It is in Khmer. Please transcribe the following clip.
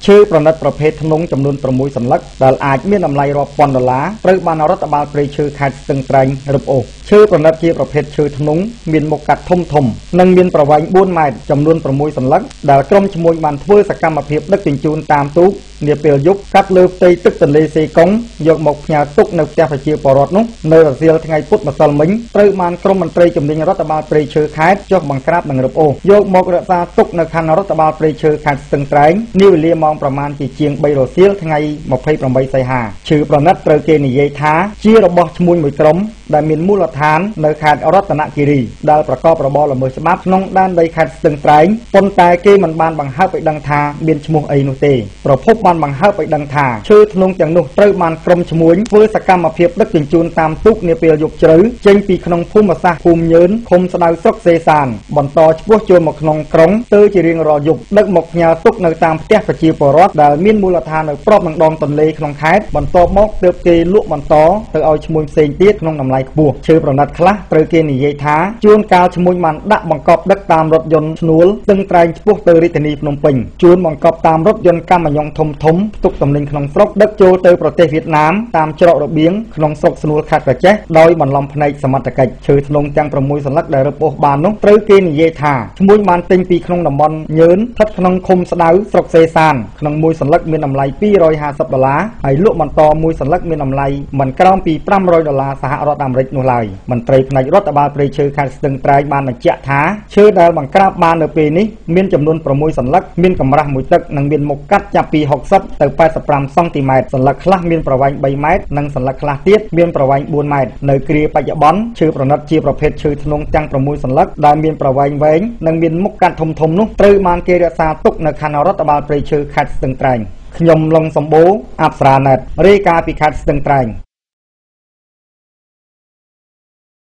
ឈើប្រណិតប្រភេទធ្នង់ចំនួន6សន្លឹកដែលអាចមានតម្លៃរាប់ពាន់ដុល្លារត្រូវបានរដ្ឋបាលព្រៃឈើខេត្តស្ទឹងត្រែងរឹបអូសឈើប្រណិតជាប្រភេទឈើធ្នង់មានមុខកាត់ធំធំនិងមានប្រវែង4ម៉ែត្រចំនួន6សន្លឹកដែលក្រុមឈ្មួញបានធ្វើសកម្មភាពដឹកជញ្ជូនតាមទូកនាពេលយប់កាត់លើផ្ទៃទឹកទន្លេសេកុងយកមកផ្ញើទុកនៅផ្ទះប្រជាពលរដ្ឋនោះនៅរសៀលថ្ងៃពុធម្សិលមិញត្រូវបានក្រុមមន្ត្រីជំនាញរដ្ឋបាលព្រៃឈើខេត្តចុះបង្ក្រាបនិងរឹបអូសយកមករក្សាទុកនៅខណ្ឌរដ្ឋបាលព្រៃឈើខេត្តស្ទឹងត្រែងនាវេលាម៉ោងប្រមាណជាជាង3រសៀលថ្ងៃ28សីហាឈើប្រណិតត្រូវគេនិយាយថាជារបស់ឈ្មួញមួយក្រុមដែលមានមូលដ្ឋាននៅខេត្តរតនគិរីដែលប្រកបរបរល្មើសច្បាប់ក្នុងដែនដីខេត្តស្ទឹងត្រែងប៉ុន្តែគេមិនបានបង្ហើបឲ្យដឹងថាមានឈ្មោះអីនោះទេប្រភពបានបង្ហើបឲ្យដឹងថាឈើធ្នង់ទាំងនោះត្រូវបានក្រុមឈ្មួញធ្វើសកម្មភាពដឹកជញ្ជូនតាមទូកនាពេលយប់ជ្រៅចេញពីក្នុងភូមិសាស្ត្រភូមិញឿនឃុំស្ដៅស្រុកសេសានបន្តឆ្ពោះចូលមកក្នុងក្រុងទៅជារៀងរាល់យប់ដឹកមកផ្ញើទុកនៅតាមផ្ទះប្រជាពលរដ្ឋដែលមានមូលដ្ឋាននៅប្របនឹងដងទន្លេក្នុងខេត្តបន្ទាប់មកទើបគេលក់បន្តទៅឲ្យឈ្មួញផ្សេងទៀតក្នុងតម្លៃខ្ពស់ឈើប្រណិតខ្លះត្រូវគេនិយាយថាជួនកាលឈ្មួញបានដាក់បង្កប់ដឹកតាមរថយន្តឈ្នួលស្ទឹងត្រែងឆ្ពោះទៅរាជធានីភ្នំពេញជួនបង្កប់តាមរថយន្តកាមីយ៉ុងធំធំផ្ទុកទំនិញក្នុងស្រុកដឹកចូលទៅប្រទេសវៀតណាមតាមច្រករបៀងក្នុងស្រុកស្នួលខេត្តក្រចេះដោយបន្លំភ្នែកសមត្ថកិច្ចឈើធ្នង់ទាំង6សន្លឹកដែលរឹបអូសបាននោះត្រូវគេនិយាយថាឈ្មួញបានទិញពីក្នុងតំបន់ញឿនស្ថិតក្នុងឃុំស្ដៅស្រុកសេសានក្នុងមួយសន្លឹកមានតម្លៃ250ដុល្លារហើយលក់បន្តមួយសន្លឹកមានតម្លៃមិនក្រោមពី500ដុល្លារសហរដ្ឋអាមេរិកនោះឡើយមន្ត្រីផ្នែករដ្ឋបាលព្រៃឈើខេត្តស្ទឹងត្រែងបានបញ្ជាក់ថាឈើដែលបង្ក្រាបបាននៅពេលនេះមានចំនួន6សន្លឹកមានកម្រាស់មួយទឹកនិងមានមុខកាត់ចាប់ពី60ទៅ85សង់ទីម៉ែត្រសន្លឹកខ្លះមានប្រវែង3ម៉ែត្រនិងសន្លឹកខ្លះទៀតមានប្រវែង4ម៉ែត្រនៅគ្រាបច្ចុប្បន្នឈើប្រណិតជាប្រភេទឈើធ្នង់ទាំង6សន្លឹកដែលមានប្រវែងវែងនិងមានមុខកាត់ធំធំនោះត្រូវបានគេរក្សាទុកនៅខណ្ឌរដ្ឋបាលព្រៃឈើខេត្តស្ទឹងត្រែងខ្ញុំឡុងសម្បូរអប្សរាណែតរាយការណ៍ពីខេត្តស្ទឹងត្រែង។